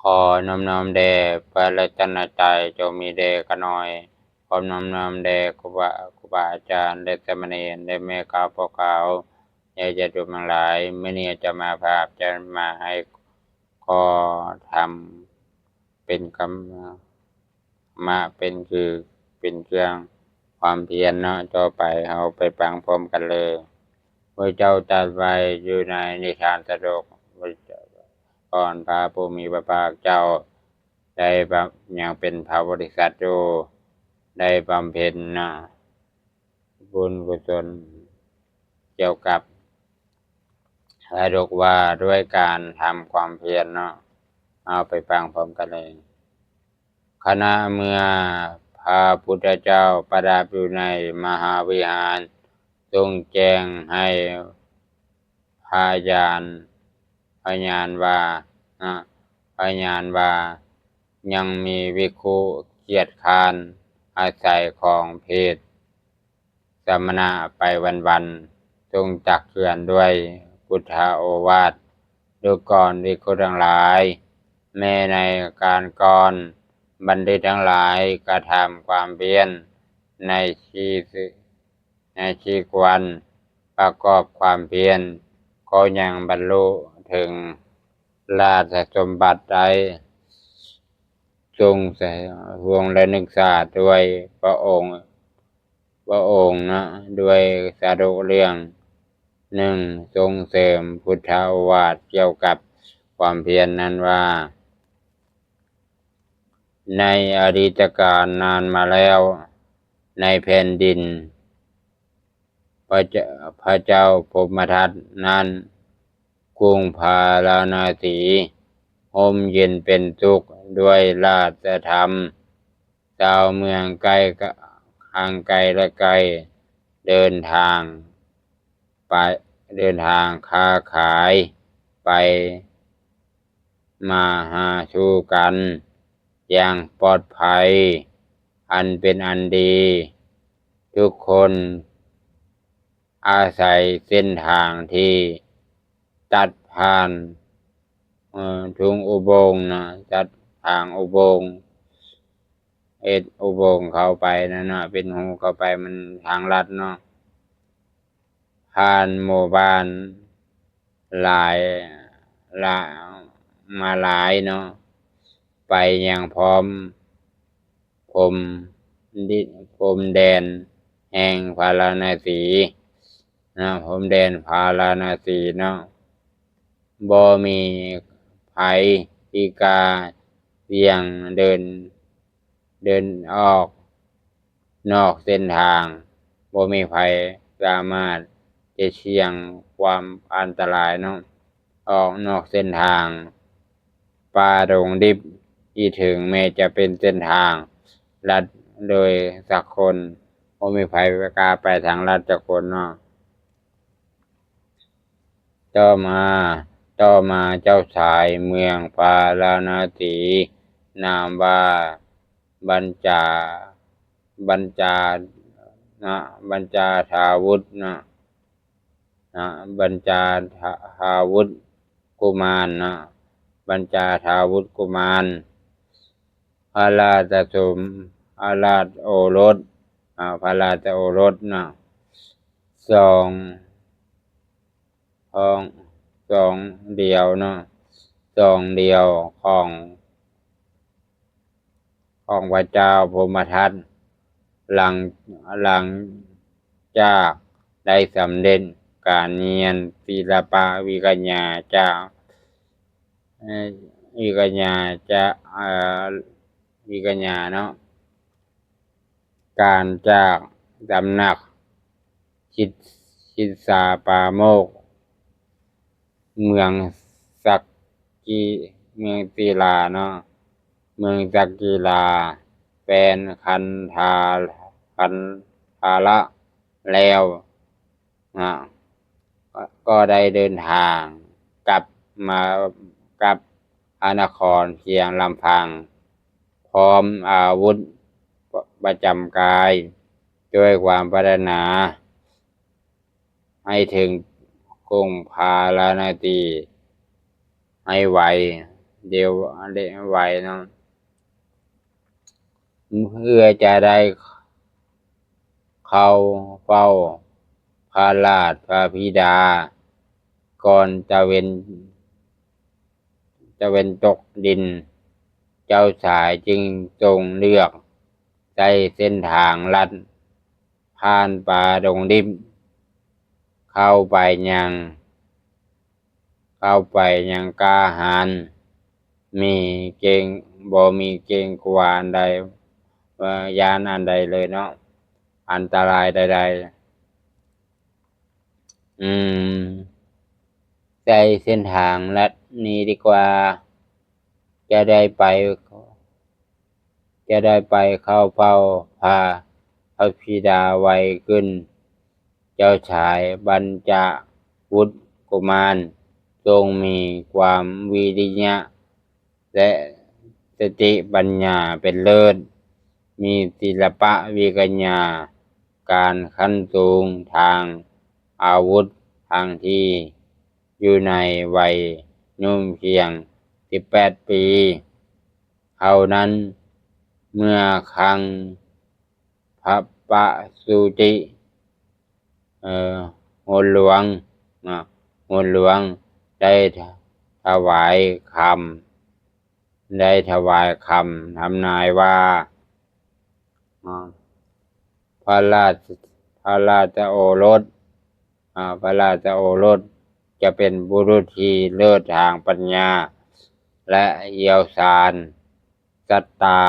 ຂໍນ້ອມນອມແດ່ພະລັດຕະນະໄຕ ຈົ່ງມີແດ່ຂ້ານ້ອຍ. ຂໍນ້ອມນອມແດ່ຄູບາ ຄູບາອາຈານ ແລະ ສາມະເນນ ແລະ ແມ່ຂາວພໍ່ຂາວ ແລະ ຍາດໂຍມທັງຫຼາຍ. ມື້ນີ້ອາດຕະມາພາບຈະມາໃຫ້ຂໍ້ທຳເປັນກຳ ມະເປັນຄື ເປັນເຄື່ອງຄວາມພຽນເນາະ. ຕໍ່ໄປເຮົາໄປຟັງພ້ອມກັນເລີຍ. ພະເຈົ້າຕັດໄວ້ຢູ່ໃນນິທານຊາດົກ ກ່ອນພະຜູ້ມີພະພາກເຈົ້າໄດ້ບຳ ຍັງເປັນພະໂພທິສັດຢູ່ ໄດ້ບຳເພັນເນາະ ບຸນກຸສົນກ່ຽວກັບຊາດົກວ່າດ້ວຍການທຳຄວາມພຽນເນາະ. ເຮົາໄປຟັງພ້ອມກັນເລີຍ. ຂະນະເມື່ອພະພຸດທະເຈົ້າປະທັບຢູ່ໃນມະຫາວິຫານ ຊົງແຈ້ງໃຫ້ພະຍານ ພະຍານວ່າ ພະຍານວ່າ ຍັງມີພິກຂຸຂຽດຄ້ານອາໄສຂອງເພດ ສະມະນະໄປວັນໆ ຈົ່ງຕັກເຕືອນດ້ວຍພຸດທະໂອວາດ. ດູກ່ອນພິກຂຸທັງຫຼາຍ, ແມ້ໃນການກ່ອນ ບັນດິດທັງຫຼາຍກະທຳຄວາມພຽນໃນທີ່ ໃນທີ່ຄວນປະກອບຄວາມພຽນ ກໍຍັງບັນລຸເຖິງລາຊະສົມບັດໄດ້. ຊົງ ພະອົງໄດ້ນຶກຊາດດ້ວຍພະອົງ ພະອົງເນາະ ດ້ວຍຊາດົກເລື່ອງໜຶ່ງ ສົ່ງເສີມພຸດທະໂອວາດກ່ຽວກັບຄວາມພຽນນັ້ນວ່າ ໃນອະດີດຕະການນານມາແລ້ວ ໃນແຜ່ນດິນ ພະເຈົ້າ ພະເຈົ້າພົມມະທັດນັ້ນ ກຸງພາລານາສີຮົ່ມເຢັນເປັນສຸກດ້ວຍລາຊະທຳ. ຊາວເມືອງໃກ້ ທາງໄກແລະໃກ້ ເດີນທາງໄປ ເດີນທາງຄ້າຂາຍໄປມາຫາສູ່ກັນຢ່າງປອດໄພ ອັນເປັນອັນດີ. ທຸກຄົນອາໄສເສັ້ນທາງທີ່ຕັດຜ່ານ ເອີ ທຸງອຸບົງເນາະ, ຕັດທາງອຸບົງ ເຮັດອຸບົງເຂົ້າໄປນັ້ນເນາະ, ເປັນຮູເຂົ້າໄປ, ມັນທາງລັດເນາະ, ຜ່ານໝູ່ບ້ານຫຼາຍ ລະ ມາຫຼາຍເນາະ, ໄປຍັງພ້ອມພົມດິນ ພົມແດນແຫ່ງພາລານະສີເນາະ, ພົມແດນພາລານະສີເນາະ. ບໍ່ມີໃຜທີ່ກ້າສ່ຽງເດີນ ເດີນອອກນອກເສັ້ນທາງ, ບໍ່ມີໃຜສາມາດຈະສ່ຽງຄວາມອັນຕະລາຍເນາະ, ອອກນອກເສັ້ນທາງປ່າດົງດິບ, ອີ່ເຖິງແມ້ຈະເປັນເສັ້ນທາງລັດໂດຍສັກຄົນ, ບໍ່ມີໃຜກ້າໄປທາງລັດຈັກຄົນເນາະ. ຕໍ່ມາ ຕໍ່ມາເຈົ້າຊາຍເມືອງພາລານະສີ ນາມວ່າບັນຈາ ບັນຈານະ ບັນຈາທາວຸດນະ ນະ ບັນຈາທາ ທາວຸດກຸມານນະ ບັນຈາທາວຸດກຸມານ ພະລາຊະສົມ ພະລາຊະໂອລົດ ອາ ພະລາຊະໂອລົດເນາະ ສອງ ຂອງ ສອງດຽວເນາະ ສອງດຽວຂອງ ຂອງພະເຈົ້າພົມມະທັດ ຫຼັງ ຫຼັງຈາກໄດ້ສຳເລັດການຮຽນສິລະປະວິກະຍາຈາກ ເອີ ວິກະຍາຈະ ເອີ ວິກະຍາເນາະ ການຈາກຕຳໜັກ ສິດ ສິດສາປາໂມກ ເມືອງສັກກີ ເມືອງສີລາເນາະ ເມືອງສັກກີລາ ແຂວງຄັນທາ ຄັນທາລະແລ້ວ ນະ ກໍໄດ້ເດີນທາງກັບມາ ກັບພະນະຄອນພຽງລຳພັງ ພ້ອມອາວຸດປະ ປະຈຳກາຍ ດ້ວຍຄວາມປາດຖະໜາໃຫ້ເຖິງກຸງພາລານະສີໃຫ້ໄວ. ເດວ ເດວໄວເນາະ ເພື່ອຈະໄດ້ເຂົ້າເຝົ້າພະລາຊພະບິດາກ່ອນຕາເວັນ ຕາເວັນຕົກດິນ, ເຈົ້າຊາຍຈຶ່ງຊົງເລືອກໃຊ້ເສັ້ນທາງລັດຜ່ານປ່າດົງດິບ ເຂົ້າໄປຍັງ ເຂົ້າໄປຍັງກາຫານ ມີເກງ ບໍ່ມີເກງກົວອັນໃດ ຢ້ານອັນໃດເລີຍເນາະ ອັນຕະລາຍໃດໆ. ອືມ ໃຊ້ເສັ້ນທາງລັດນີ້ດີກວ່າ ຈະໄດ້ໄປ ຈະໄດ້ໄປເຂົ້າເຝົ້າພະ ພະບິດາໄວຂຶ້ນ. ເຈົ້າຊາຍບັນຈະວຸດກຸມານ ຈົ່ງມີຄວາມວິລິຍະ ແລະ ສະຕິປັນຍາເປັນເລີດ, ມີສິລະປະວິກະຍາການຂັ້ນສູງທາງອາວຸດ ທັງທີ່ຢູ່ໃນໄວໜຸ່ມພຽງສິບແປດປີເທົ່ານັ້ນ. ເມື່ອຄັ້ງພະປະສູຕິ ເອີ ຫົນຫຼວງ ນະ ຫົນຫຼວງໄດ້ຖະ ຖະຫວາຍຄຳ ໄດ້ຖະຫວາຍຄຳທຳນາຍວ່າ ອາ ພະລາຊ ພະລາຊະໂອລົດ ອາ ພະລາຊະໂອລົດຈະເປັນບຸລຸດທີ່ເລີດທາງປັນຍາ ແລະ ຊ່ຽວຊານ ສັດຕາ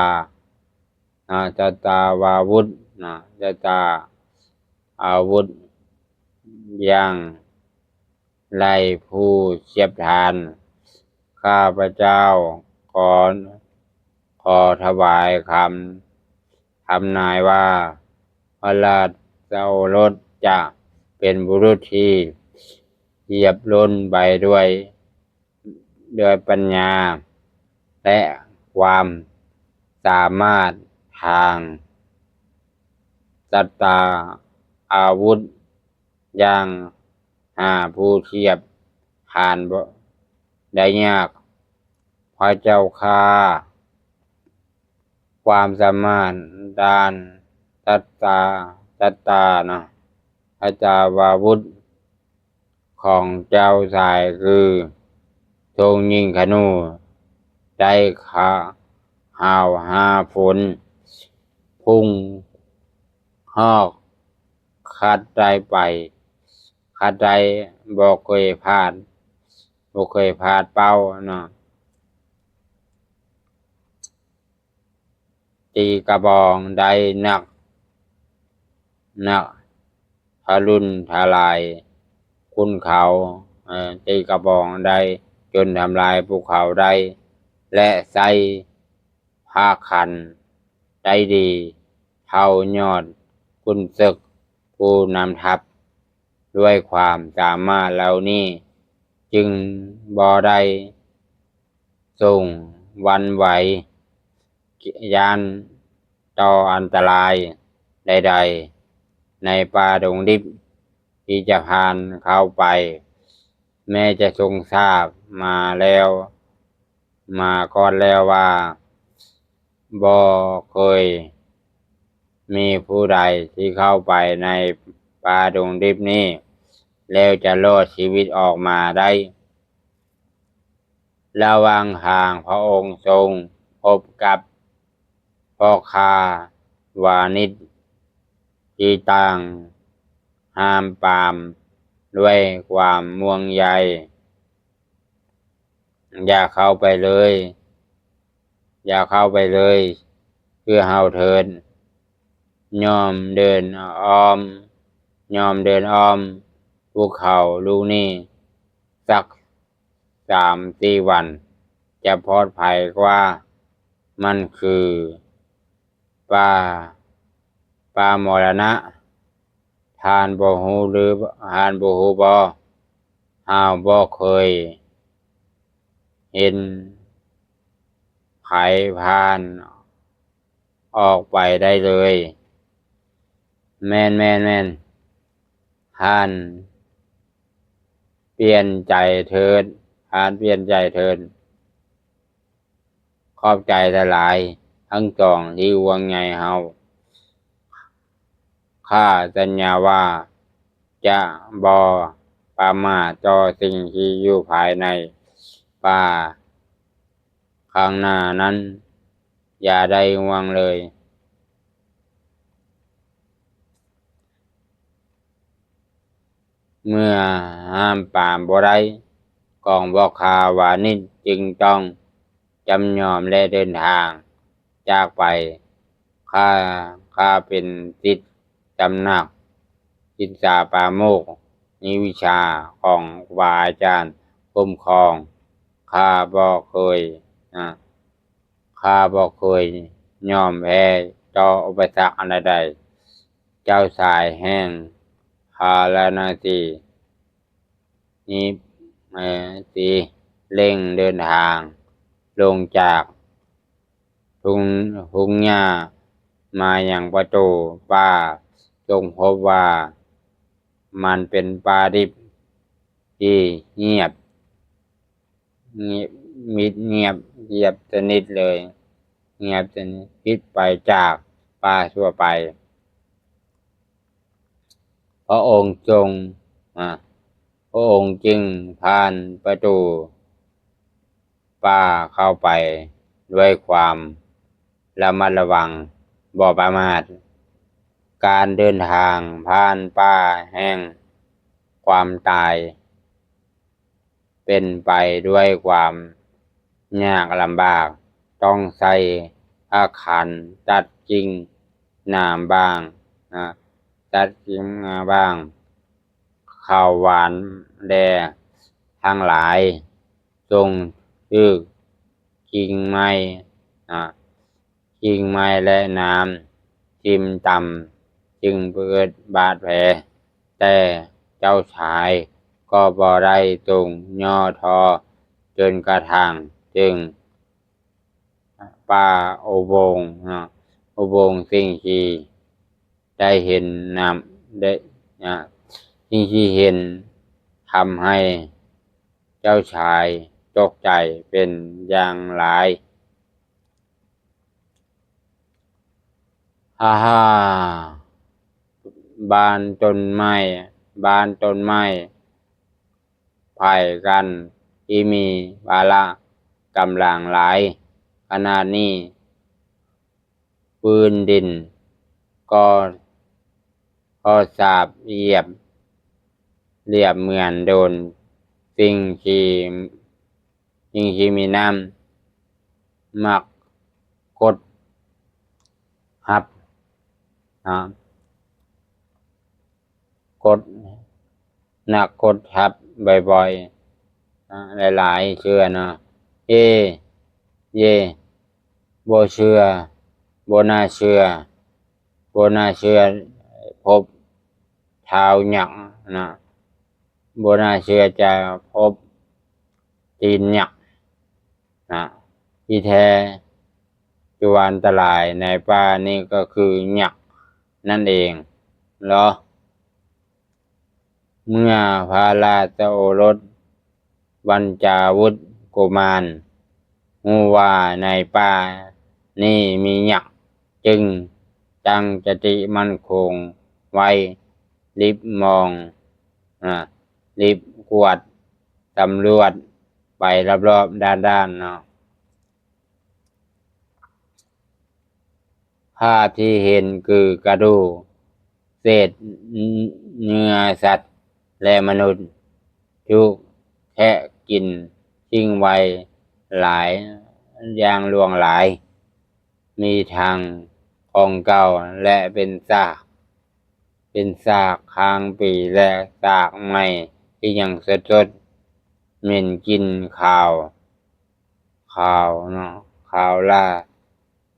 ອາ ສັດຕາວາວຸດ ນະ ສັດຕາອາວຸດຢ່າງໄຮ້ຜູ້ທຽບທານ. ຂ້າພະເຈົ້າຂໍ ຂໍຖະຫວາຍຄຳທຳນາຍວ່າ ພະລາຊະໂອລົດຈະເປັນບຸລຸດທີ່ຮຽບລົ້ນໄປດ້ວຍ ດ້ວຍປັນຍາ ແລະ ຄວາມສາມາດທາງສັດຕາອາວຸດຢ່າງຫາຜູ້ທຽບທານບໍ່ໄດ້ຍາກ. ພະເຈົ້າຂ້າ ຄວາມສາມາດດ້ານສັດຕາ ສັດຕາເນາະ ສັດຕາວາວຸດ ຂອງເຈົ້າຊາຍຄືຊົງຍິງຂະນູໄດ້ຂາ ຫາວຫາຝົນພຸ່ງຮອກ ຄັດໄດ້ໄປ ຄັດໄດ້ ບໍ່ເຄີຍພາດ ບໍ່ເຄີຍພາດເປົ້າເນາະ. ຕີກະບອງໄດ້ໜັກ ໜັກ ທະລຸນທະລາຍຂຸນເຂົາ ເອີ ຕີກະບອງໄດ້ຈົນທຳລາຍພູເຂົາໄດ້ ແລະ ໃຊ້ພະຂັນໄດ້ດີເທົ່າຍອດຂຸນເສິກຜູ້ນຳທັບ. ດ້ວຍຄວາມສາມາດເຫຼົ່ານີ້ ຈຶ່ງບໍ່ໄດ້ ຊົງຫວັ່ນໄຫວຢ້ານຕໍ່ອັນຕະລາຍໃດໆ ໃນປ່າດົງດິບທີ່ຈະຜ່ານເຂົ້າໄປ. ແມ້ຈະຊົງຊາບມາແລ້ວ ມາກ່ອນແລ້ວວ່າ ບໍ່ເຄີຍມີຜູ້ໃດທີ່ເຂົ້າໄປໃນປ່າດົງດິບນີ້ ແລ້ວຈະລອດຊີວິດອອກມາໄດ້. ລະຫວ່າງທາງ ພະອົງຊົງພົບກັບພໍ່ຄ້າວານິດທີ່ຕ່າງຫ້າມປາມດ້ວຍຄວາມຫ່ວງໃຍ. ຢ່າເຂົ້າໄປເລີຍ ຢ່າເຂົ້າໄປເລີຍ ເຊື່ອເຮົາເຖີດ. ຍອມເດີນອ້ອມ ຍອມເດີນອ້ອມພູເຂົາລູກນີ້ ສັກສາມສີ່ວັນ ຈະປອດໄພກວ່າ. ມັນຄືປ່າ ປ່າມໍລະນະ. ທ່ານບໍ່ຮູ້ຫຼື ທ່ານບໍ່ຮູ້ບໍ່? ເຮົາບໍ່ເຄີຍເຫັນໃຜຜ່ານອອກໄປໄດ້ເລີຍ. ແມ່ນ, ແມ່ນ, ແມ່ນ. ທ່ານປ່ຽນໃຈເຖີດ, ທ່ານປ່ຽນໃຈເຖີດ. ຂອບໃຈຫຼາຍໆ ທັງສອງທີ່ຫ່ວງໃຍເຮົາ. ຂ້າສັນຍາວ່າຈະບໍ່ປະໝາດຕໍ່ສິ່ງທີ່ຢູ່ພາຍໃນປ່າ ຂ້າງໜ້ານັ້ນຢ່າໄດ້ຫ່ວງເລີຍ. ເມື່ອຫ້າມປາມບໍ່ໄດ້, ກອງພໍ່ຄ້າວານິດຈຶ່ງຕ້ອງຈຳຍອມ ແລະ ເດີນທາງຈາກໄປ. ຂ້າ, ຂ້າເປັນສິດຕຳໜັກສິດສາປາໂມກ ໃນວິຊາຂອງຄູບາອາຈານຄຸ້ມຄອງ. ຂ້າບໍ່ເຄີຍ, ນະ, ຂ້າບໍ່ເຄີຍຍອມແພ້ຕໍ່ອຸປະສັກອັນໃດໆ. ເຈົ້າຊາຍແຫ່ງພາລານະສີ ນີ້, ເອີ, ສີເລັ່ງເດີນທາງລົງຈາກ ທຸ່ງ, ທຸ່ງຫຍ້າມາຍັງປະຕູປ່າ, ຈົ່ງພົບວ່າມັນເປັນປ່າດິບທີ່ຮຽບ, ງຽບ, ມິດງຽບ, ງຽບສະໜິດເລີຍ, ງຽບສະໜິດ, ຜິດໄປຈາກປ່າທົ່ວໄປ. ພະອົງຊົງ, ອາ, ພະອົງຈຶ່ງຜ່ານປະຕູ ປ່າເຂົ້າໄປດ້ວຍຄວາມລະມັດລະວັງ, ບໍ່ປະໝາດ. ການເດີນທາງຜ່ານປ່າແຫ່ງຄວາມຕາຍເປັນໄປດ້ວຍຄວາມຍາກລຳບາກ, ຕ້ອງໃຊ້ອາຄານຕັດກິ່ງໜາມບ້າງ, ນະ, ຕັດກິ່ງໜາມບ້າງ, ເຂົ້າຫວ່ານແດ່ທັງຫຼາຍ. ຈົ່ງຖືກກິ່ງໄມ້, ນະ, ກິ່ງໄມ້ ແລະ ນ້ຳຖິ້ມຕຳຈຶ່ງເກີດບາດແຜ, ແຕ່ເຈົ້າຊາຍກໍບໍ່ໄດ້ຊົງຫຍໍ້ທໍ້ ຈົນກະທັ່ງເຖິງປ່າອຸບົງ, ນະ, ອຸບົງ. ສິ່ງທີ່ໄດ້ເຫັນນຳ, ໄດ້, ນະ, ສິ່ງທີ່ເຫັນທຳໃຫ້ ເຈົ້າຊາຍຕົກໃຈເປັນຢ່າງຫຼາຍ. ຮາຮາ ບ້ານຕົ້ນໄມ້, ບ້ານຕົ້ນໄມ້ໄພກັນທີ່ມີພະລະກຳລັງຫຼາຍຂະໜາດນີ້, ພື້ນດິນກໍ ກໍສາບລຽບ, ລຽບເໝືອນໂດນສິ່ງທີ່, ສິ່ງທີ່ມີນ້ຳໝາກກົດທັບ, ນະ, ກົດ, ໜັກກົດທັບບ່ອຍໆ, ນະ, ຫຼາຍໆເທື່ອ, ນະ. ເອ, ເຢ, ບໍ່ເຊື່ອ, ບໍ່ໜ້າເຊື່ອ, ບໍ່ໜ້າເຊື່ອພົບເທົ້າຍັກ, ນະ, ບໍ່ໜ້າເຊື່ອຈະພົບຕີນຍັກ, ນະ. ທີ່ແທ້ຕົວອັນຕະລາຍໃນປ່ານີ້ກໍຄືຍັກນັ້ນເອງເນາະ. ເມື່ອພະລາຊະໂອລົດບັນຈາວຸດກຸມານຮູ້ວ່າໃນປ່ານີ້ມີຍັກ, ຈຶ່ງຕັ້ງສະຕິໝັ້ນຄົງໄວ້, ລິບມອງ, ນະ, ລິບກວດສຳຫຼວດໄປລອບໆດ້ານໆ, ນະ. ພາບທີ່ເຫັນຄືກະດູກ, ເສດເນື້ອສັດ ແລະ ມະນຸດ ຖືກແທະກິນຖິ້ມໄວ້ຫຼາຍ, ຢ່າງຫຼວງຫຼາຍ. ມີທັງຂອງເກົ່າ ແລະ ເປັນຊາກ, ເປັນຊາກຄ້າງປີ ແລະ ຊາກໄມ້ທີ່ຍັງສົດໆ, ເໝັນກິ່ນຄາວ, ຄາວເນາະ, ຄາວລາ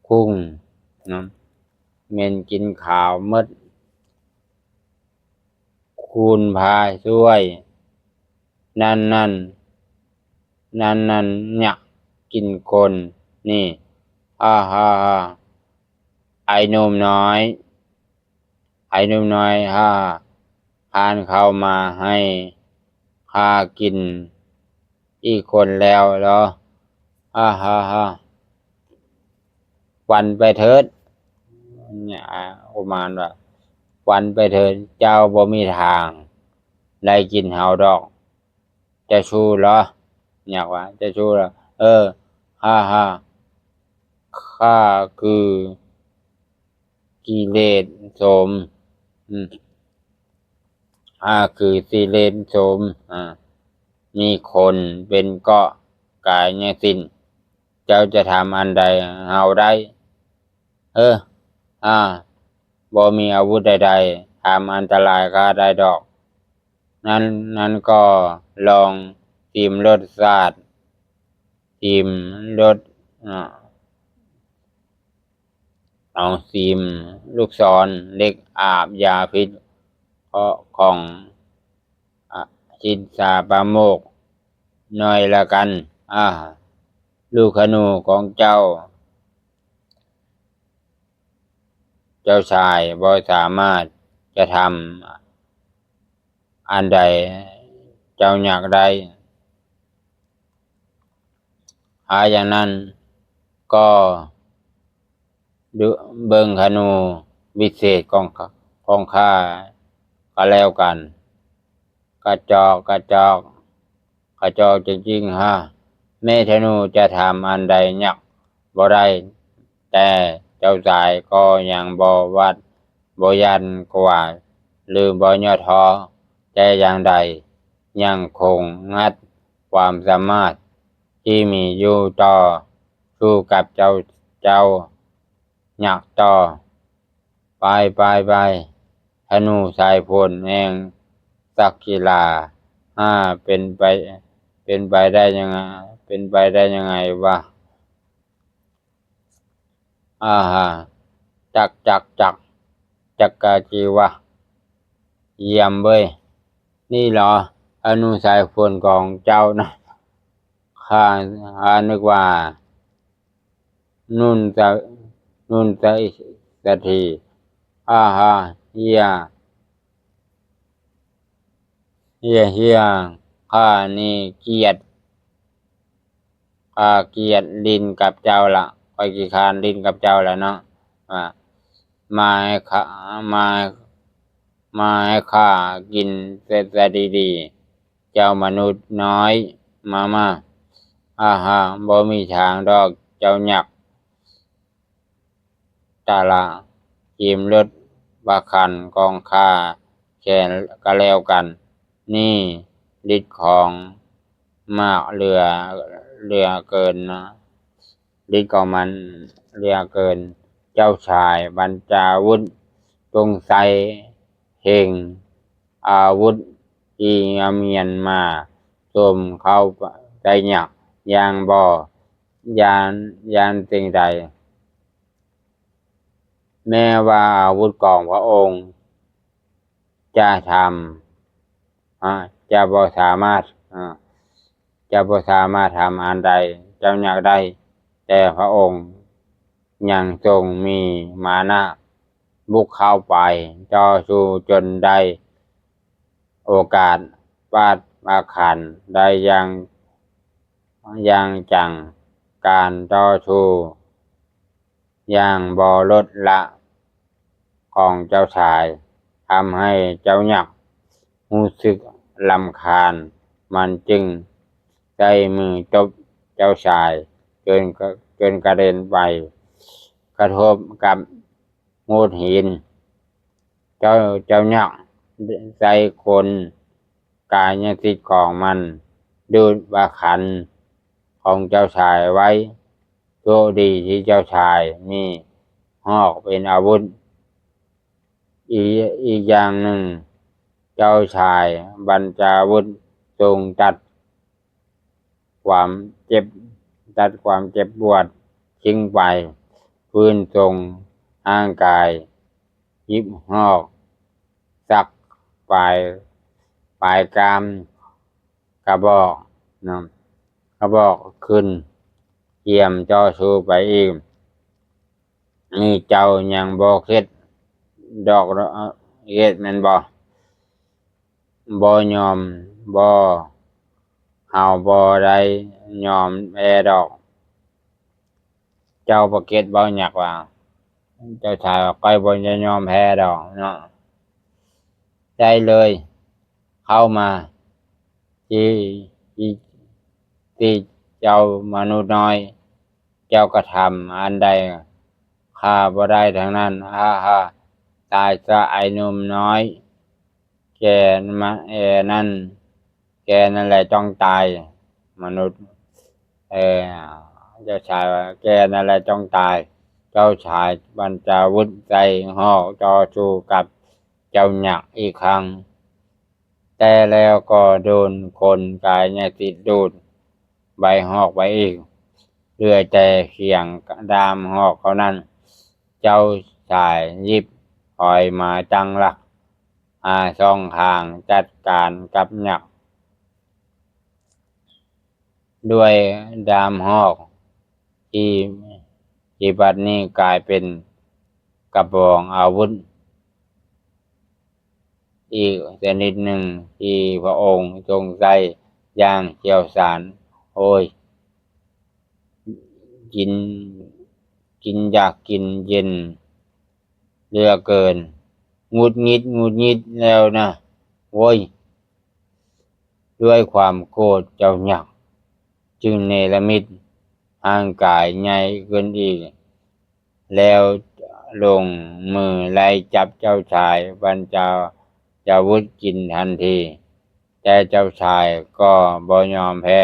ຄຸ່ງເນາະ, ເໝັນກິ່ນຄາວໝົດ. ຄູນພາຊ່ວຍ, ນັ້ນໆ, ນັ້ນໆ ຍັກກິນຄົນນີ້, ຮາໆ. ໄອ້ໜຸ່ມນ້ອຍ, ໄອ້ໜຸ່ມນ້ອຍ, ຮາ, ທ່ານເຂົ້າມາໃຫ້ຂ້າກິນອີກຄົນແລ້ວເນາະ, ຮາໆ. ປັ່ນໄປເຖີດ. ອາ ອຸມານວ່າ ປັ່ນໄປເຖີດ, ເຈົ້າບໍ່ມີທາງໄດ້ກິນເຮົາດອກ. ເຈົ້າຊູ້ເນາະ? ຍັກວ່າ ເຈົ້າຊູ້ເນາະ? ເອີ ຮ່າໆ ຂ້າຄືກິເລດໂສມ ອືມ ຂ້າຄືກິເລດໂສມ ອາ ມີຂົນເປັນເກາະກາຍຍັງສິ້ນ. ເຈົ້າຈະທຳອັນໃດເຮົາໄດ້? ເອີ ອາ ບໍ່ມີອາວຸດໃດໆ ທຳອັນຕະລາຍຂ້າໄດ້ດອກ. ນັ້ນ ນັ້ນກໍລອງຊີມລົດຊາດ ຊີມລົດ ອາ ລອງຊີມລູກສອນເຫຼັກອາບຢາພິດຂອງ ອາ ຊິດສາປາໂມກໜ້ອຍລະກັນ. ອາ ລູກຂະນູຂອງເຈົ້າ ເຈົ້າຊາຍບໍ່ສາມາດຈະທຳອັນໃດເຈົ້າຢາກໄດ້. ຖ້າຢ່າງນັ້ນກໍເບິ່ງຂະນູວິເສດຂອງ ຂອງຂ້າກໍແລ້ວກັນ. ກະຈອກ ກະຈອກ ກະຈອກຈິງໆ ຮະ. ແມ່ທະນູຈະທຳອັນໃດຍັກບໍ່ໄດ້, ແຕ່ເຈົ້າຊາຍກໍຍັງບໍ່ຫວາດບໍ່ຢ້ານກົວ ຫຼື ບໍ່ຫຍໍ້ທໍ້ແຕ່ຢ່າງໃດ, ຍັງຄົງງັດຄວາມສາມາດທີ່ມີຢູ່ຕໍ່ສູ້ກັບເຈົ້າ ເຈົ້າຍັກຕໍ່. ໄປ ໄປ ໄປ ທະນູສາຍຝົນແຫ່ງສັກກິລາ. ຫາ ເປັນໄປ ເປັນໄປໄດ້ຍັງ ເປັນໄປໄດ້ຍັງໄງວະ? ອາຫາ ຈັກ ຈັກ ຈັກ ຈັກກະຈີວະ. ຢ້ຽມເວີຍ. ນີ້ເຫລອ ທະນູສາຍຝົນຂອງເຈົ້ານະ? ຂ້າ ຂ້ານຶກວ່າ ນຸນສະ ນຸນສະ ສະຖີ. ອາຫາ ເຮຍ ເຮຍ ເຮຍ. ຂ້ານີ້ກຽດ ຂ້າກຽດຫຼິ້ນກັບເຈົ້າລະ, ຂ້ອຍຂີ້ຄ້ານຫຼິ້ນກັບເຈົ້າລະເນາະ. ອາ ມາໃຫ້ຂ້າ ມາ ມາໃຫ້ຂ້າກິນແຕ່ ແຕ່ດີໆ. ເຈົ້າມະນຸດນ້ອຍ ມາ ມາ. ອາຫາ ບໍ່ມີທາງດອກ ເຈົ້າຍັກ. ຕະລະ ຈີມລົດພະຄັນຂອງຂ້າແຄນກະແລ້ວກັນ. ນີ້ລິດຂອງມາກເຫຼືອ ເຫຼືອເກີນນະ. ລິດຂອງມັນເຫຼືອເກີນ. ເຈົ້າຊາຍບັນຈາວຸດ ຈົ່ງໃສ່ເຮັງອາວຸດທີ່ມຽນມາໂຈມເຂົ້າໃສ່ຍັກຢ່າງບໍ່ຢ້ານ ຢ້ານສິ່ງໃດ. ແມ້ວ່າອາວຸດຂອງພະອົງຈະທຳ ອາ ຈະບໍ່ສາມາດ ອາ ຈະບໍ່ສາມາດທຳອັນໃດເຈົ້າຢາກໄດ້, ແຕ່ພະອົງຍັງຊົງມີມານະບຸກເຂົ້າໄປຕໍ່ສູ້ຈົນໄດ້ໂອກາດປາດພະຄັນໄດ້ຢ່າງ ຢ່າງຈັງ. ການຕໍ່ສູ້ຢ່າງບໍ່ລົດລະຂອງເຈົ້າຊາຍ ທຳໃຫ້ເຈົ້າຍັກຮູ້ສຶກລຳຄານ, ມັນຈຶ່ງໃຊ້ມືຕົບເຈົ້າຊາຍຈົນ ຈົນກະເດັນໄປກະທົບກັບໂຂດຫີນ. ເຈົ້າ ເຈົ້າຍັກໃຊ້ຂົນກາຍສິດຂອງມັນດູດພະຄັນຂອງເຈົ້າຊາຍໄວ້. ໂຊກດີທີ່ເຈົ້າຊາຍມີຫອກເປັນອາວຸດ. ອີກ ອີກຢ່າງໜຶ່ງ, ເຈົ້າຊາຍບັນຈາວຸດຊົງຕັດຄວາມເຈັບ ຕັດຄວາມເຈັບປວດຖິ້ມໄປ, ຟື້ນຊົງຮ່າງກາຍ, ຫຍິບຫອກສັກປາຍ ປາຍກ້າມກະບອກນະ ກະບອກຂຶ້ນ, ກຽມຕໍ່ສູ້ໄປອີກ. ນີ້ເຈົ້າຍັງບໍ່ເຂັດດອກ ເຂັດແມ່ນບໍ່? ບໍ່ຍອມບໍ່? ເຮົາບໍ່ໄດ້ຍອມແພ້ດອກ. ເຈົ້າບໍ່ເກັດບໍ່? ຍັກວ່າ. ເຈົ້າຊາຍວ່າ ຂ້ອຍບໍ່ຍອມແພ້ດອກເນາະ. ໄດ້ເລີຍ ເຂົ້າມາ ທີ່ ທີ່ ທີ່ເຈົ້າມະນຸດນ້ອຍ ເຈົ້າກະທຳອັນໃດ ຂ້າບໍ່ໄດ້ທັງນັ້ນ. ອາຮາ ຕາຍຊະໄອ້ໜຸ່ມນ້ອຍ ແກມະ ແອນັ້ນ ແກນັ້ນແຫຼະຕ້ອງຕາຍ. ມະນຸດ ເອີ ເຈົ້າຊາຍວ່າ ແກນັ້ນແຫຼະຕ້ອງຕາຍ. ເຈົ້າຊາຍບັນຈາວຸດໃສ່ຫອກຕໍ່ສູ້ກັບເຈົ້າຍັກອີກຄັ້ງ. ແຕ່ແລ້ວກໍໂດນຄົນກາຍຍະສິດດູດໃບຫອກໄປອີກ ເຫຼືອແຕ່ສຽງດ້າມຫອກເທົ່ານັ້ນ. ເຈົ້າຊາຍຢິບຫອຍມາຕັ້ງຫຼັກ ຫາຊ່ອງທາງຈັດການກັບຍັກ ດ້ວຍດ້າມຫອກທີ່ ທີ່ບັດນີ້ກາຍເປັນກະບອງອາວຸດ ອີກຊະນິດໜຶ່ງທີ່ພະອົງຊົງໃຊ້ຢ່າງຊ່ຽວຊານ. ໂອ້ຍ ກິນ ກິນຢາກກິນເຢັນເຫຼືອເກີນ. ຫງຸດຫງິດ ຫງຸດຫງິດແລ້ວນະ ໂວ້ຍ. ດ້ວຍຄວາມໂກດ ເຈົ້າຍັກຈຶ່ງເນລະມິດຮ່າງກາຍໃຫຍ່ຂຶ້ນອີກ ແລ້ວລົງມືໄລ່ຈັບເຈົ້າຊາຍບັນຈາ ຈາວຸດກິນທັນທີ. ແຕ່ເຈົ້າຊາຍກໍບໍ່ຍອມແພ້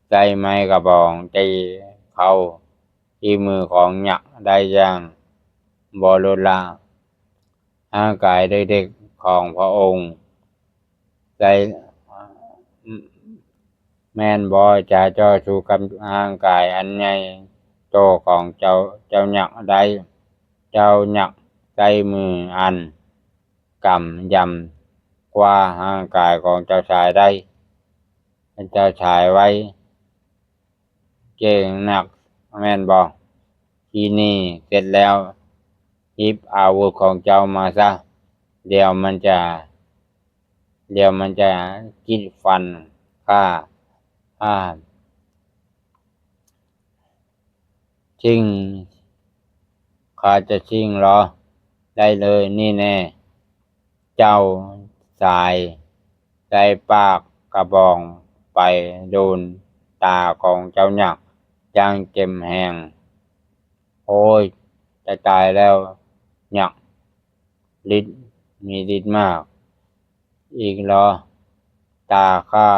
ໃຊ້ໄມ້ກະບອງຕີເຂົ້າທີ່ມືຂອງຍັກໄດ້ຢ່າງບໍ່ລົດລະ. ຮ່າງກາຍເດັກໆຂອງພະອົງ ໃຊ້ ແມ່ນບໍ່ຈະຕໍ່ສູ້ກັບຮ່າງກາຍອັນໃຫຍ່ໂຕຂອງເຈົ້າ ເຈົ້າຍັກໄດ້? ເຈົ້າຍັກໃຊ້ມືອັນກຳຢຳກວ່າຮ່າງກາຍຂອງເຈົ້າຊາຍໄດ້ ເຈົ້າຊາຍໄວເກັ່ງນັກແມ່ນບໍ່? ທີນີ້ເສັດແລ້ວ ຮິບອາວຸດຂອງເຈົ້າມາຊະ ດຽວມັນຈະ ດຽວມັນຈະຈິກຟັນຂ້າ. ອາ ຊິງ ຂ້າຈະຊິງເລາະ ໄດ້ເລີຍນີ້ແນ່. ເຈົ້າຊາຍໃສ່ປາກກະບອງໄປໂດນຕາຂອງເຈົ້າຍັກຢ່າງເຕັມແຮງ. ໂອ້ຍ ຈະຕາຍແລ້ວ ຍັກລິດ ມີລິດມາກອີກເລາະ. ຕາຂ້າ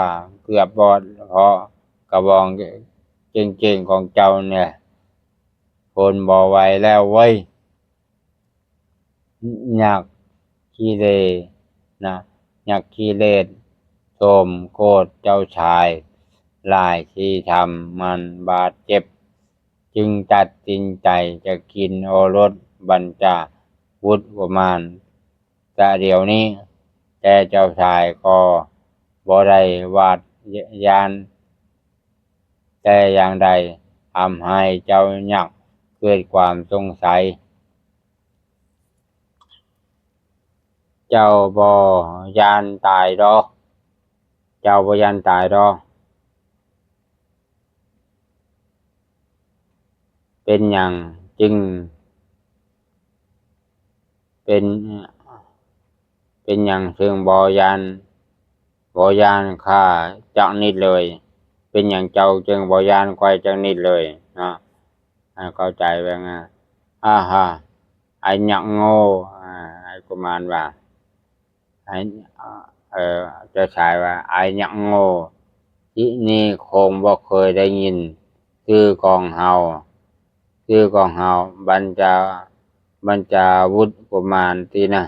ເກືອບບອດເພາະກະບອງເກັ່ງໆຂອງເຈົ້ານີ້. ທົນບໍ່ໄຫວແລ້ວເວີຍ. ຍັກຂີ້ເລນະ ຍັກຂີ້ເລດ ສົມໂກດເຈົ້າຊາຍຫຼາຍທີ່ທຳມັນບາດເຈັບ ຈຶ່ງຕັດສິນໃຈຈະກິນໂອລົດບັນຈາວຸດກຸມານຊະດຽວນີ້. ແຕ່ເຈົ້າຊາຍກໍບໍ່ໄດ້ຫວາດຢ້ານແຕ່ຢ່າງໃດ ທຳໃຫ້ເຈົ້າຍັກເກີດຄວາມສົງໄສ. ເຈົ້າບໍ່ຢ້ານຕາຍດອກ ເຈົ້າບໍ່ຢ້ານຕາຍດອກ. ເປັນຫຍັງຈຶ່ງ ເປັນ ເປັນຫຍັງເຊິ່ງບໍ່ຢ້ານ ບໍ່ຢ້ານຂ້າຈັກນິດເລີຍ? ເປັນຫຍັງເຈົ້າຈຶ່ງບໍ່ຢ້ານຂ້ອຍຈັກນິດເລີຍເນາະ? ໃຫ້ເຂົ້າໃຈວ່າ ອາຮະ ໄອ້ຍັກໂງ່ ອາ ໄອ້ກຸມານວ່າ ໄອ້ ເອີ ເຈົ້າຊາຍວ່າ ໄອ້ຍັກໂງ່ ທີ່ນີ້ຄົງບໍ່ເຄີຍໄດ້ຍິນຊື່ຂອງເຮົາ ຊື່ຂອງເຮົາ ບັນຈາ ບັນຈາວຸດກຸມານຕິນະ.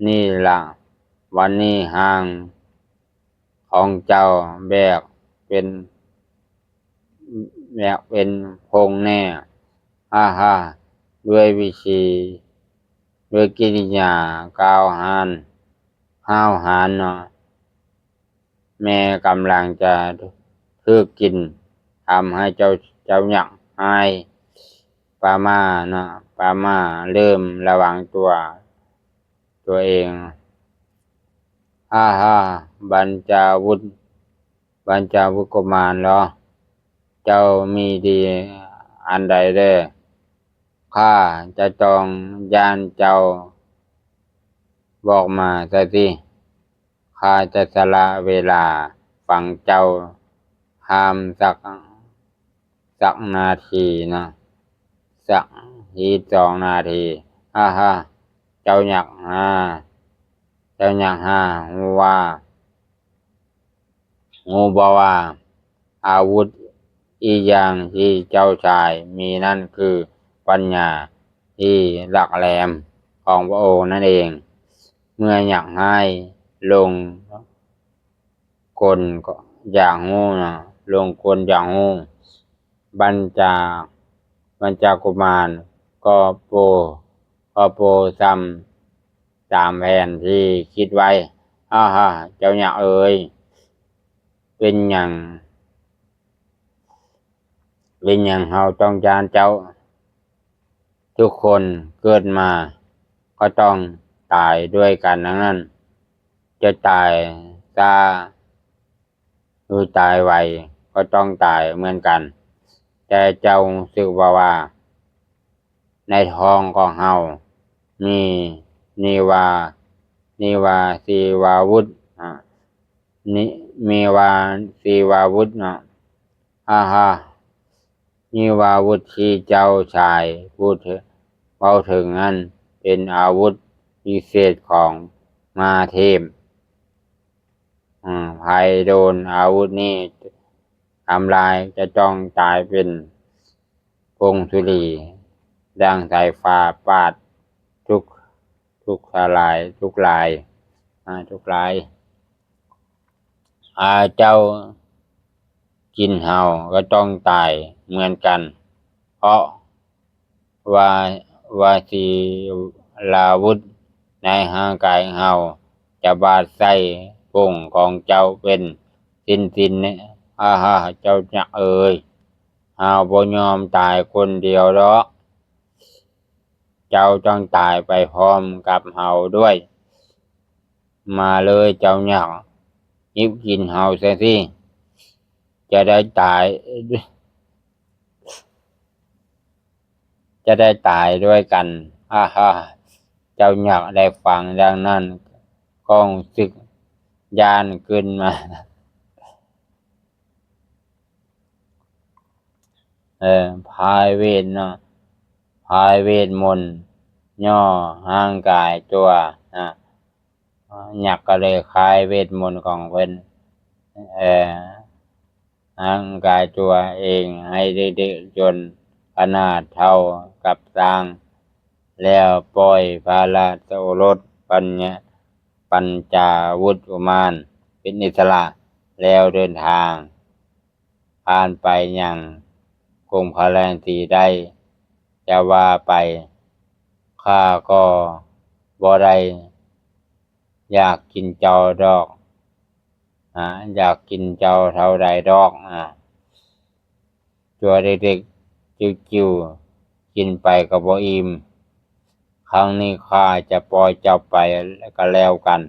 ນີ້ລະ ວັນນີ້ຮ່າງຂອງເຈົ້າແບກເປັນ ແບກເປັນຜົງແນ່. ອາຮະ ດ້ວຍວິທີ ດ້ວຍກິລິຍາກ້າວຫານ ຫ້າວຫານເນາະ. ແມ່ກຳລັງຈະຖືກກິນ ທຳໃຫ້ເຈົ້າ ເຈົ້າຍັກຮ້າຍປະໝ້າເນາະ ປະໝ້າເລີ່ມລະວັງຕົວ ຕົວເອງ. ອາຮະ ບັນຈາວຸດ ບັນຈາວຸດກຸມານເລາະ ເຈົ້າມີດີ ອັນໃດເດີ້. ຂ້າຈະຕ້ອງຢ້ານເຈົ້າ ບອກມາຊະຕິ. ຂ້າຈະສະຫຼະເວລາຟັງເຈົ້າ ຫ້າມສັກ ສັກນາທີນະ ສັກອີກສອງນາທີ. ອາຮະ ເຈົ້າຍັກຫາ ເຈົ້າຍັກຫາຮູ້ວ່າ ຮູ້ບໍ່ວ່າ ອາວຸດອີກຢ່າງທີ່ເຈົ້າຊາຍມີນັ້ນຄືປັນຍາທີ່ຫຼັກແຫຼມຂອງພະອົງນັ້ນເອງ. ເມື່ອຍັກຮ້າຍລົງກົນຢາກຮູ້ນະ ລົງກົນຢາກຮູ້ ບັນຈາ ບັນຈາກຸມານກໍໂປ ກໍໂປຊ້ຳ ຕາມແຜນທີ່ຄິດໄວ້. ອາຮະ ເຈົ້າຍັກເອີຍ ເປັນຫຍັງ ເປັນຫຍັງເຮົາຕ້ອງຢ້ານເຈົ້າ? ທຸກຄົນເກີດມາກໍຕ້ອງຕາຍດ້ວຍກັນທັງນັ້ນ. ຈະຕາຍຊ້າ ຫຼືຕາຍໄວກໍຕ້ອງຕາຍເໝືອນກັນ. ແຕ່ເຈົ້າຮູ້ສຶກບໍ່ວ່າ ໃນທ້ອງຂອງເຮົາມີນິວາ ນິວາຊີວາວຸດ ອາ ນິ ມີວາຊີວາວຸດເນາະ. ອາຮະ ນິວາວຸດທີ່ເຈົ້າຊາຍເວົ້າເຖິງນັ້ນ ເປັນອາວຸດວິເສດຂອງມະຫາເທບ. ອາ ໃຜໂດນອາວຸດນີ້ທຳລາຍ ຈະຕ້ອງຕາຍເປັນຜົງສຸລີ ດັ່ງສາຍຟ້າປາດທຸກ ທຸກລາຍ ທຸກລາຍ ອາ ທຸກລາຍ. ອາ ເຈົ້າກິນເຮົາກໍຕ້ອງຕາຍເໝືອນກັນ ເພາະ ວາ ວາຊີລາວຸດໃນຮ່າງກາຍເຮົາຈະບາດໃສ່ຜົງຂອງເຈົ້າເປັນຊິ້ນໆ. ອາຮະ ເຈົ້າຍັກເອີຍ ເຮົາບໍ່ຍອມຕາຍຄົນດຽວດອກ. ເຈົ້າຕ້ອງຕາຍໄປພ້ອມກັບເຮົາດ້ວຍ. ມາເລີຍເຈົ້າຍັກ ຫຍິບກິນເຮົາຊະຊິ ຈະໄດ້ຕາຍ ຈະໄດ້ຕາຍດ້ວຍກັນ. ອາຮະ ເຈົ້າຍັກໄດ້ຟັງດັ່ງນັ້ນກໍຮູ້ສຶກຢ້ານຂຶ້ນມາ. ເອີ ພາຍເວດເນາະ ພາຍເວດມົນຫຍໍ້ຮ່າງກາຍຕົວ ອາ ຍັກກໍເລີຍຄາຍເວດມົນຂອງເພິ່ນ ເອີ ຮ່າງກາຍຕົວເອງໃຫ້ເດັກໆຈົນຂະໜາດເທົ່າກັບຊ້າງ ແລ້ວປ່ອຍພະລາຊະໂອລົດ ປັນຍາ ປັນຈາວຸດກຸມານເປັນອິດສະຫຼະ ແລ້ວເດີນທາງຜ່ານໄປຍັງກຸງພາລານາທີໄດ້. ຈະວ່າໄປ ຂ້າກໍບໍ່ໄດ້ຢາກກິນເຈົ້າດອກ ອາ ຢາກກິນເຈົ້າເທົ່າໃດດອກ ອາ ຕົວເດັກໆ ຈິ້ວໆ ກິນໄປກໍບໍ່ອີ່ມ. ຄັ້ງນີ້ຂ້າຈະປ່ອຍເຈົ້າໄປກໍແລ້ວກັນ.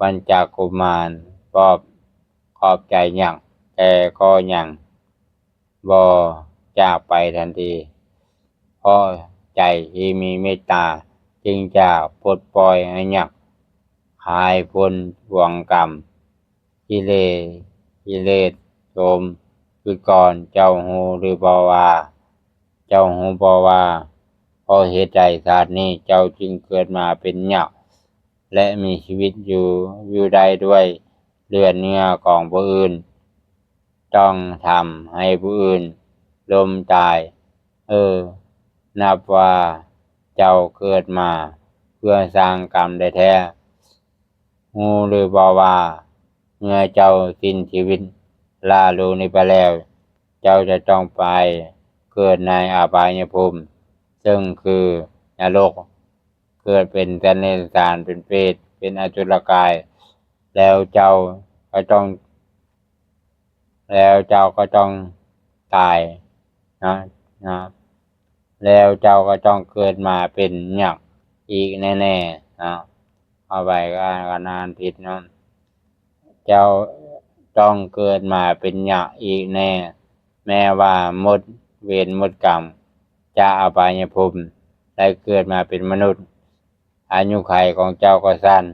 ບັນຈາກຸມານປອບ ຂອບໃຈຍັກ ແຕ່ກໍຍັງບໍ່ຈາກໄປທັນທີ ເພາະໃຈທີ່ມີເມດຕາຈຶ່ງຈະປົດປ່ອຍໃຫ້ຍັກ ຄາຍພົ້ນບ່ວງກຳ ກິເລ ກິເລດໂສມຄືກ່ອນ. ເຈົ້າຮູ້ຫຼືບໍ່ວ່າ ເຈົ້າຮູ້ບໍ່ວ່າ ເພາະເຫດໃດຊາດນີ້ເຈົ້າຈຶ່ງເກີດມາເປັນຍັກ ແລະ ມີຊີວິດຢູ່ ຢູ່ໄດ້ດ້ວຍເລືອດເຫື່ອຂອງຜູ້ອື່ນ? ຕ້ອງທຳໃຫ້ຜູ້ອື່ນລົ້ມຕາຍ. ເອີ ນັບວ່າເຈົ້າເກີດມາເພື່ອສ້າງກຳແທ້ໆ. ຮູ້ຫຼືບໍ່ວ່າ ເມື່ອເຈົ້າສິ້ນຊີວິດລະໂລກນີ້ໄປແລ້ວ ເຈົ້າຈະຕ້ອງໄປເກີດໃນອະບາຍຍະພູມ ເຊິ່ງຄືນະລົກ, ເກີດເປັນສັນເດຣະຊານ, ເປັນເປດ, ເປັນອະສຸລະກາຍ, ແລ້ວເຈົ້າກໍຕ້ອງ ແລ້ວເຈົ້າກໍຕ້ອງຕາຍເນາະ ເນາະ ແລ້ວເຈົ້າກໍຕ້ອງເກີດມາເປັນຍັກອີກແນ່ໆເນາະ. ເອົາໄປກໍອ່ານ ກໍອ່ານຜິດເນາະ. ເຈົ້າຕ້ອງເກີດມາເປັນຍັກອີກແນ່ ແມ້ວ່າໝົດ ເວນໝົດກຳຈາກອະບາຍພູມ ໄດ້ເກີດມາເປັນມະນຸດ ອາຍຸໄຂຂອງເຈົ້າກໍສັ້ນ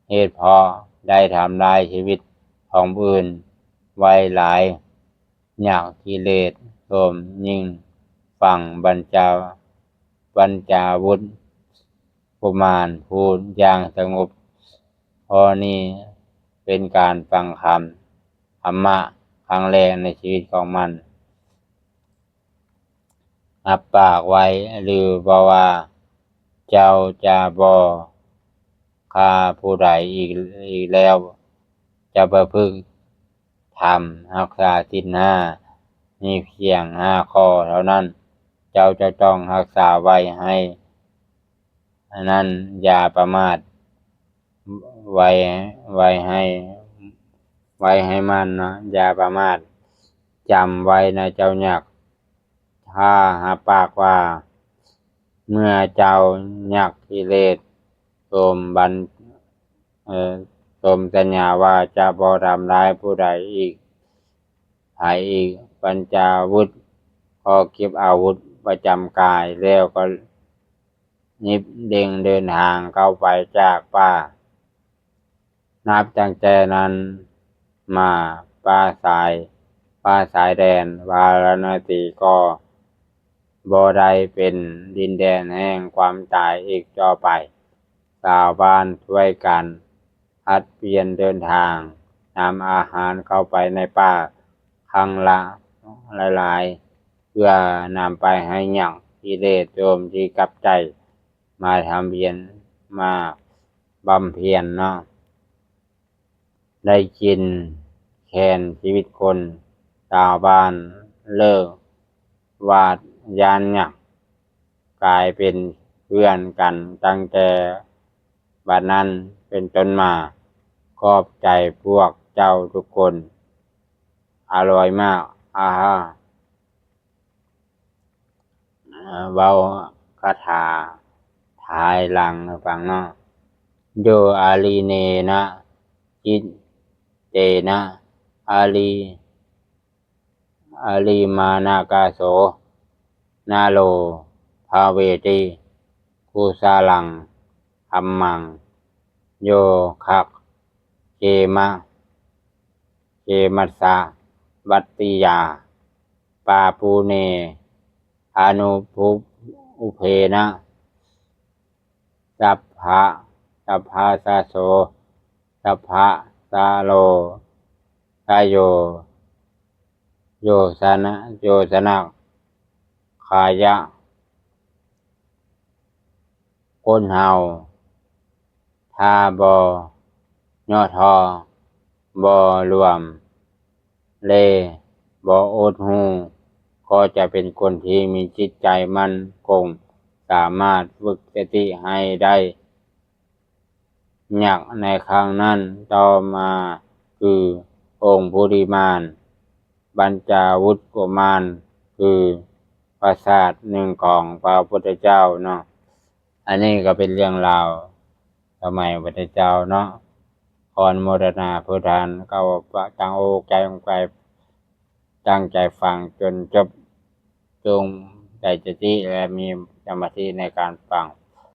ເຫດເພາະໄດ້ທຳລາຍຊີວິດຂອງຜູ້ອື່ນໄວ້ຫຼາຍ. ຍັກກິເລດໂທມຍິ່ງຝັງບັນຈາ ບັນຈາວຸດກຸມານຜູ້ຢ່າງສະຫງົບ. ຂໍ້ນີ້ເປັນການຟັງຄຳທຳມະຄັ້ງແລກໃນຊີວິດຂອງມັນ. ຮັບປາກໄວ້ຫຼືບໍ່ວ່າ ເຈົ້າຈະບໍ່ຂ້າຜູ້ໃດອີກ ອີກແລ້ວ, ຈະປະພຶດທຳ, ຮັກສາສິນຫ້າ, ມີພຽງຫ້າຂໍ້ເທົ່ານັ້ນ. ເຈົ້າຈະຕ້ອງຮັກສາໄວ້ໃຫ້ ອັນນັ້ນ ຢ່າປະໝາດ ໄວ້ ໄວ້ໃຫ້ ໄວ້ໃຫ້ໝັ້ນເນາະ ຢ່າປະໝາດ. ຈຳໄວ້ນະເຈົ້າຍັກ ຖ້າຮັບປາກວ່າ ເມື່ອເຈົ້າຍັກກິເລດ ສົມບັນ ເອີ ສົມສັນຍາວ່າຈະບໍ່ທຳລາຍຜູ້ໃດອີກ ໃຜອີກ ບັນຈາວຸດກໍເກັບອາວຸດປະຈຳກາຍ ແລ້ວກໍ ຍິບເລັ່ງເດີນທາງເຂົ້າໄປຈາກປ່າ. ນັບຕັ້ງແຕ່ນັ້ນມາ ປ່າຊາຍ ປ່າຊາຍແດນວາລານະສີກໍບໍ່ໄດ້ເປັນດິນແດນແຫ່ງຄວາມຕາຍອີກຕໍ່ໄປ. ຊາວບ້ານຊ່ວຍກັນຜັດປ່ຽນເດີນທາງ ນຳອາຫານເຂົ້າໄປໃນປ່າຄັ້ງລະຫຼາຍໆ ເພື່ອນຳໄປໃຫ້ຍັກກິເລດໂຈມທີ່ກັບໃຈ ມາທຳວຽນ ມາບຳເພັນເນາະ ໄດ້ກິນແຄນຊີວິດຄົນ. ຊາວບ້ານເລີກຫວາດຢ້ານຍັກ ກາຍເປັນເພື່ອນກັນຕັ້ງແຕ່ບັດນັ້ນເປັນຕົ້ນມາ. ຂອບໃຈພວກເຈົ້າທຸກຄົນ. ອະລ່ອຍມາກ. ອາຮາ. ເວົ້າຄາຖາຖາຍຫຼັງໃຫ້ຟັງເນາະ. ໂຍອາລີເນນະ ຈິດເຕນະ ອາລີ ອາລີມານາກາໂສ ນະໂລ ພາເວຕິ ກຸສະລັງ ທຳມັງ ໂຍຄັກເຄມະ ເຄມັດສະ ວັດຕິຍາ ປາປູເນ ອະນຸພຸ ອຸເພນະ ສັບພະ ສັບພະສະໂສ ສັບພະສະໂລ ສະໂຍ ໂຍສະນະ ໂຍສະນະ ຂາຍະ ຄົນເຮົາ ຖ້າບໍ່ຫຍໍ້ທໍ້ ບໍ່ຫຼວມເລ ບໍ່ອົດຫູ່ ກໍຈະເປັນຄົນທີ່ມີຈິດໃຈໝັ້ນຄົງ ສາມາດຝຶກສະຕິໃຫ້ໄດ້. ຍັກໃນຄັ້ງນັ້ນຕໍ່ມາຄືອົງຄຸລິມານ ບັນຈາວຸດກຸມານ ຄືປາສາດໜຶ່ງຂອງພະພຸດທະເຈົ້າເນາະ. ອັນນີ້ກໍເປັນເລື່ອງລາວສະໄໝພະພຸດທະເຈົ້າເນາະ. ຂໍອະນຸໂມທະນາຜູ້ທ່ານເຂົ້າຕັ້ງອົກຕັ້ງໃຈ ຕັ້ງໃຈຟັງຈົນຈົບ. ຈົ່ງໄດ້ສະຕິ ແລະ ມີສະມາທິໃນການຟັງ.